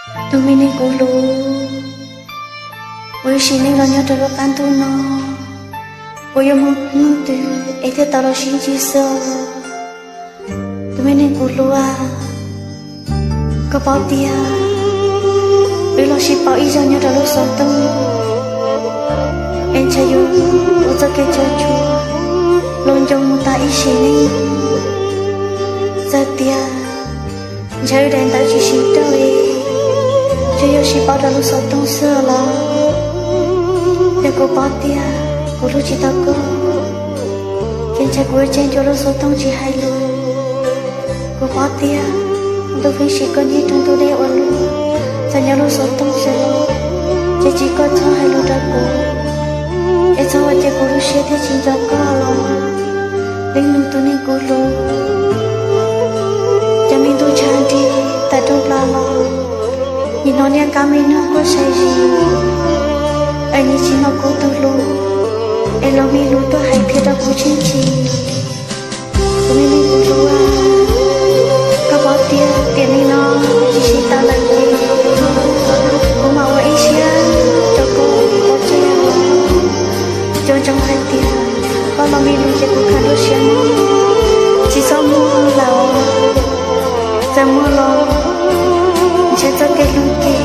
Tus me neeg kuv hlub, kuv ib sim neej los nyob rau lub qab ntuj no, puas yuav muaj hnub twg es thiaj tau los sib ntsib xwb? Tus me neeg kuv hlub, koj paub tias wb los sib paub ib zaug nyob rau lub xov tooj, es ntshai yuav ua txoj kev tshuav tshuav los nco mus tas ib sim neej. Txawm tias ntshai wb daim ntawv tsis sib raug, tsuas yog sib paub rau lub xov tooj xwb los, yog kuv paub tias kuv hlub tsis tau koj, ces ntshai kuv yuav tseg ncua lub xov tooj tsis hais lus. Kuv paub tias ntuj feeb sim koj nyob rau ntuj deb ua luaj, txawm nyob lub xov tooj xwb los, ces tsis koj txhob hais lus rau kuv, es txhob ua ces kuv lub siab thiaj tsis nco koj los. Leej nus tus neeg kuv hlub, cov me ntuj tshav nrig tawm rooj plaws los, nim no niaj kab me noog kuj sai zis, es nim tsis hnov kuv tus hlub es los me lus tuaj hais qhia rau kuv tsheej tsis. Tus me neeg kuv hlub, koj paub tias tiam neej no tsis sib tau lawm ces kuv mam ua ib siab rau koj pov tseg. Nco ntsoov hais tias koj los me lus ces kuv khav nruab siab no, tsis txhob muaj lawm. Txawm muaj los ntshai txoj kev hlub ces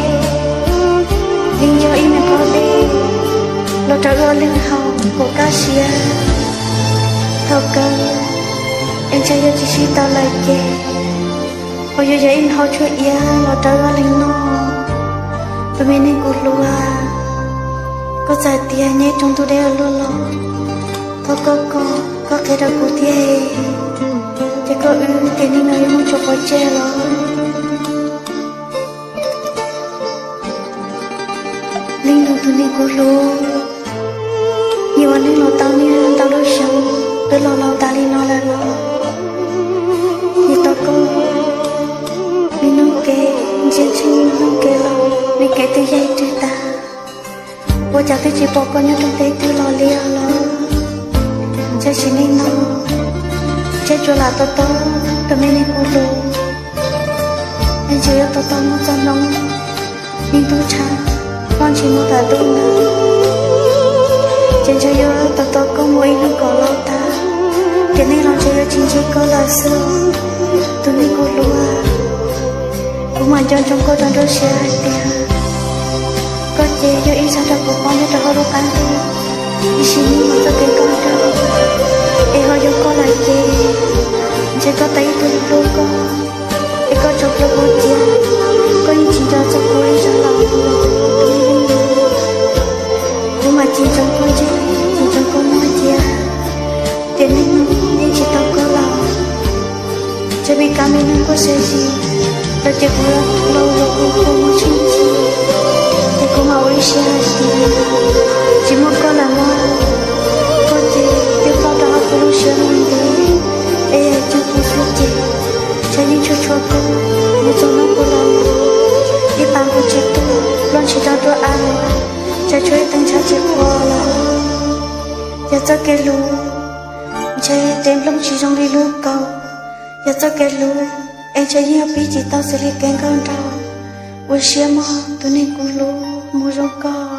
yeej yog ib me qhov dej los rau wb ob leeg haus kom kaj siab. Thaum kawg es ntshai yog tsis sib tau lawm ces ho yuav yog ib hau tshuaj iab los rau wb ob leeg noj. Tus me neeg kuv hlub, koj txawm tias nyob rau ntuj deb ua luaj los, thov koj koj koj qhia rau kuv thiab, ces koj wb tiam neej no yuav muaj tsuas pov tseg los. Leej nus tus neeg kuv hlub, yus ua neej los tau niaj ntau lub xyoo, twb los laus tas li no lawm los, yus tau koj me nuj kev ntsia ntseeg nuj kev los, me kev twb yaig rwg tas. Ua cas twb tsis pom koj nyob rau teb twg los li los, ntshai sim neej no ntshai tsuas lam tos tos tus me neeg kuv hlub, es ntshai yuav tos tos mus txog hnub me ntuj tshav ploj ntshis mus tas ntuj ntawd, ces ntshai yuav tos tos koj mus ib hnub kom laus tas, tiam neej los ntshai yuav tsis ntsib koj lawm xwb. Tus neeg kuv hlub, kuv mam nco ntsoov koj rau nruab siab hais tias koj ces yog ib zaug rau kuv paub nyob rau hauv lub qab ntuj, ib sim neej los txoj kev nkauj nraug, es ho yog koj lawm ces ntshai koj tau ib tug hlub koj, es koj tso plhuav kuv cia, koj yeej tsis nco txog kuv ib zaug los. Kuv mam cim ntsoov koj ntsej, cim ntsoov koj muag cia, tiam neej no yeej tsis tau koj los. Tsam me kab me noog kuj sai zis, los ces kuv los los kuv kua muag tsheej tsis, ces kuv mam ua ib siab hais tias tsis muaj koj lawm mog. Koj ces twb ploj rau hauv kuv lub siab loj ntev, es yog tsis kuv xwb ces tsam yeej tshua tshua koj mus txog hnub kuv laus, ib pas nqus tsis tuaj, ploj ntshis rau nruab av los, tsam tshuav ib tee ntshav tsis qhuav los. Yog txoj kev hlub ntshai tes nplooj tsis zoo li lub kaus, yog txoj kev hlub es ntshai yeej yuav pib tsis tau xws li kev nkauj nraug. Ua siab mog tus neeg kuv hlub, mus zoo koj.